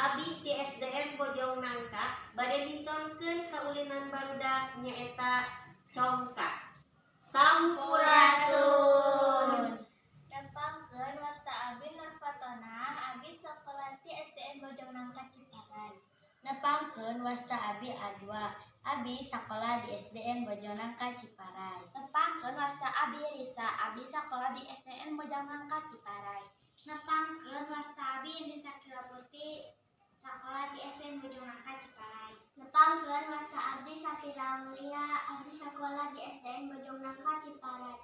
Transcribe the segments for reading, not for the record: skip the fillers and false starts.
Abi ti SDN Bojong Nangka bade mintonkeun kaulinan barudak nyaeta congkak. Sampurasun. Nepangkeun wasta abi Nur Fatonah, abi sakola ti SDN Bojong Nangka Ciparay. Nepangkeun wasta abi Adwa, abi sakola di SDN Bojong Nangka Ciparay. Nepangkeun wasta abi Risa, abi sakola di SDN Bojong Nangka Ciparay. Nepangkeun wasta abi Risa Kila Putri, sakola di SDN Bojong Nangka Ciparay. Nepangkeun wasta abdi Safira Aulia, abdi sakola di SDN Bojong Nangka Ciparay.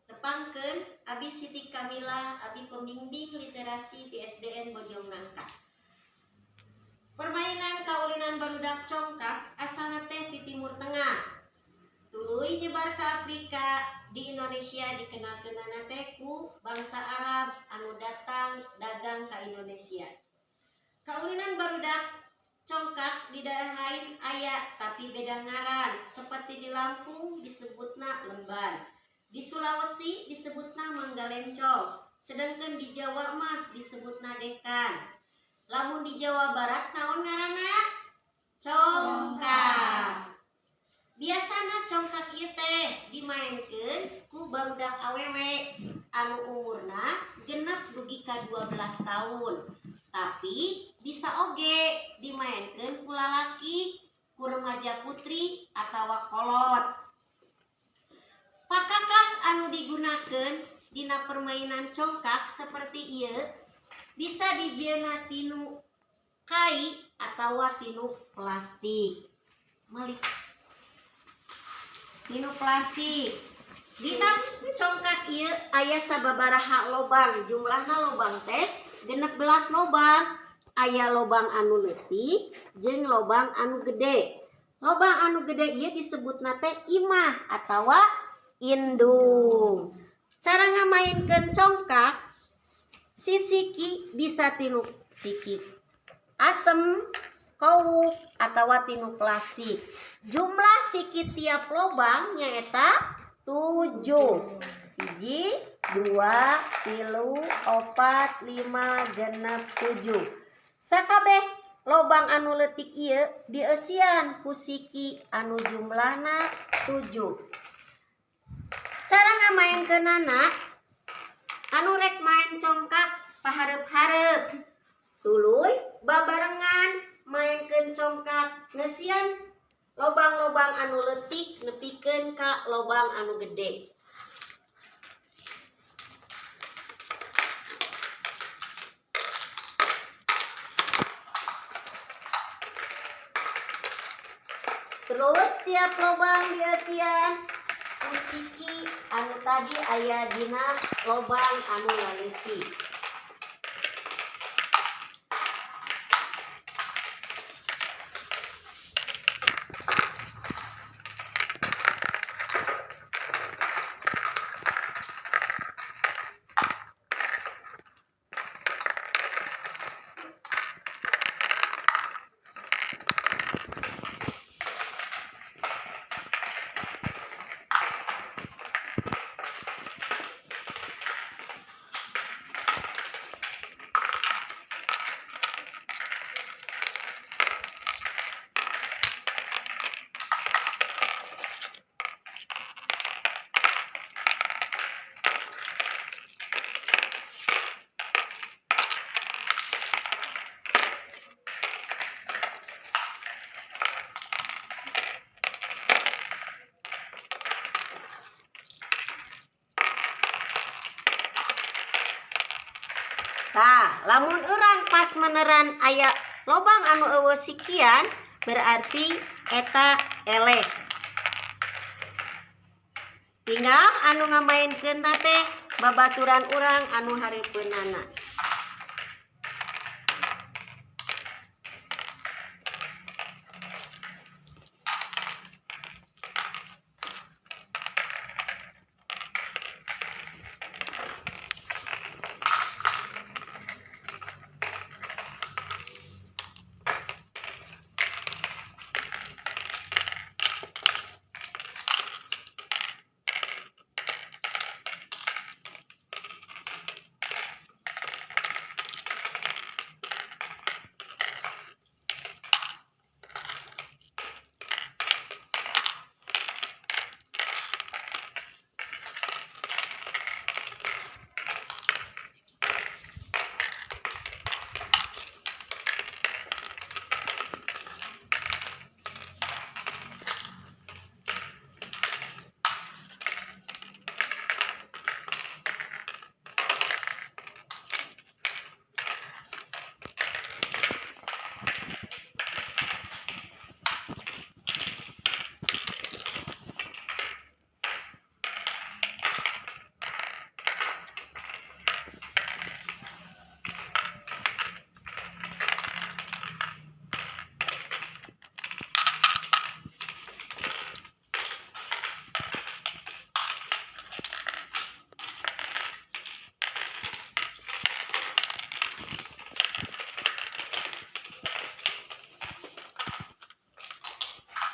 Nepangkeun abi Siti Kamila, abi pembimbing literasi di SDN Bojong Nangka. Permainan kaulinan barudak congkak asalna teh di Timur Tengah. Tuluy nyebar ke Afrika, di Indonesia dikenalkeunana teh ku bangsa Arab anu datang dagang ka Indonesia. Kaulinan barudak congkak di daerah lain aya tapi beda ngaran, seperti di Lampung disebutna lemban, di Sulawesi disebutna manggalencong, sedangkan di Jawa mah disebutna dekan. Lamun di Jawa Barat naon ngaranna? Congkak. Biasana congkak ieu teh dimaenkeun ku barudak awewe anu umurna genep dugi ka 12 tahun. Tapi bisa oge dimaenkeun ku lalaki, ku remaja putri atawa kolot. Pakakas anu digunakeun dina permainan congkak seperti ieu bisa dijieunna tinu kai atawa tinu plastik. Malik. Tinu plastik. Dina congkak ieu aya sababaraha lobang, jumlahna lobang teh 16 lobang. Aya lobang anu leutik jeung lobang anu gede. Lobang anu gede ieu disebutna teh imah atawa indung. Cara ngamainkeun congkak, si siki bisa tinu siki asem, kowuk atawa tinu plastik. Jumlah siki tiap lobang nyaeta 7. 1, 2, 3, 4, 5, 6, 7. Sakabeh lobang anu leutik ieu dieusian ku siki anu jumlahna 7. Cara ngamaenkeunana, anu rek main congkak pahareup-hareup, tuluy babarengan mainkeun congkak ngeusian lobang-lobang anu leutik nepikeun ka lobang anu gede. Terus tiap lobang dieusian ku siki anu tadi aya dina lobang anu laleutik. Tah, lamun urang pas meneran aya lobang anu eueuh sikian berarti eta eleh. Tinggal anu ngamaenkeun teh babaturan urang anu hareupeunana.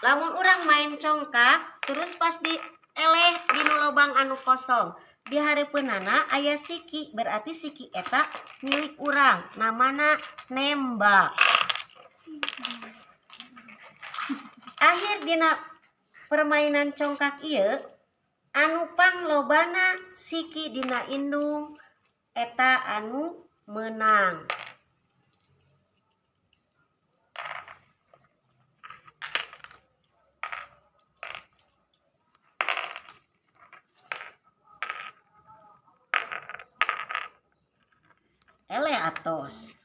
Lamun urang main congkak terus pas di eleh dinu lobang anu kosong, di hareupeunana aya siki, berarti siki eta milik urang, namana nembak. Akhir dina permainan congkak ieu, anu panglobana siki dina indung eta anu menang. Eleh atos.